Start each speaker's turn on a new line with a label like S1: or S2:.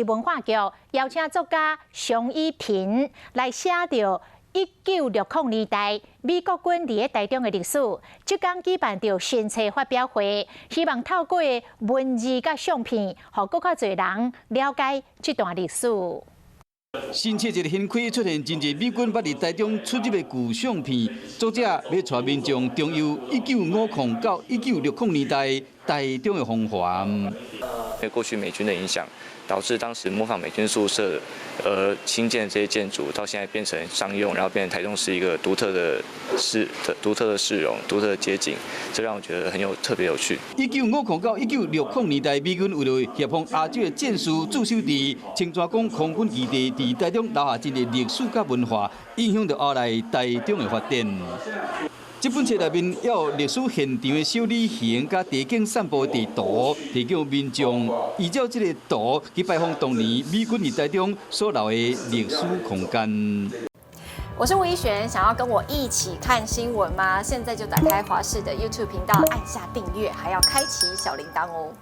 S1: 市文化局邀請作家熊依平來寫著1960年代美國軍佇咧台中的歷史，這工舉辦著新冊發表會，希望透過文字佮相片，予閣較濟人了解這段歷史。
S2: 新冊一掀開，出現真濟美軍捌佇台中出入的舊相片，作者欲帶民眾重遊1950到1960年代台中的風華。
S3: 因為過去美軍的影響，導致當時模仿美軍宿舍而興建的這些建築，到現在變成商用，然後變成台中市一個獨特的市容、獨特的街景，這讓我覺得特別有趣。
S2: 1950到1960年代，美軍為了協防亞洲的戰士駐守佇清泉崗空軍基地，佇台中留下真濟歷史佮文化，影響著後來台中的發展。這本冊內面也有歷史現場的小旅行、佮地景散步的地圖，提供民眾依照這个圖去拜訪當年美軍佇台中所留的歷史空間。
S4: 我是吳怡璇，想要跟我一起看新聞嗎？現在就打開華視的 YouTube 頻道，按下訂閱，還要開啟小鈴鐺哦。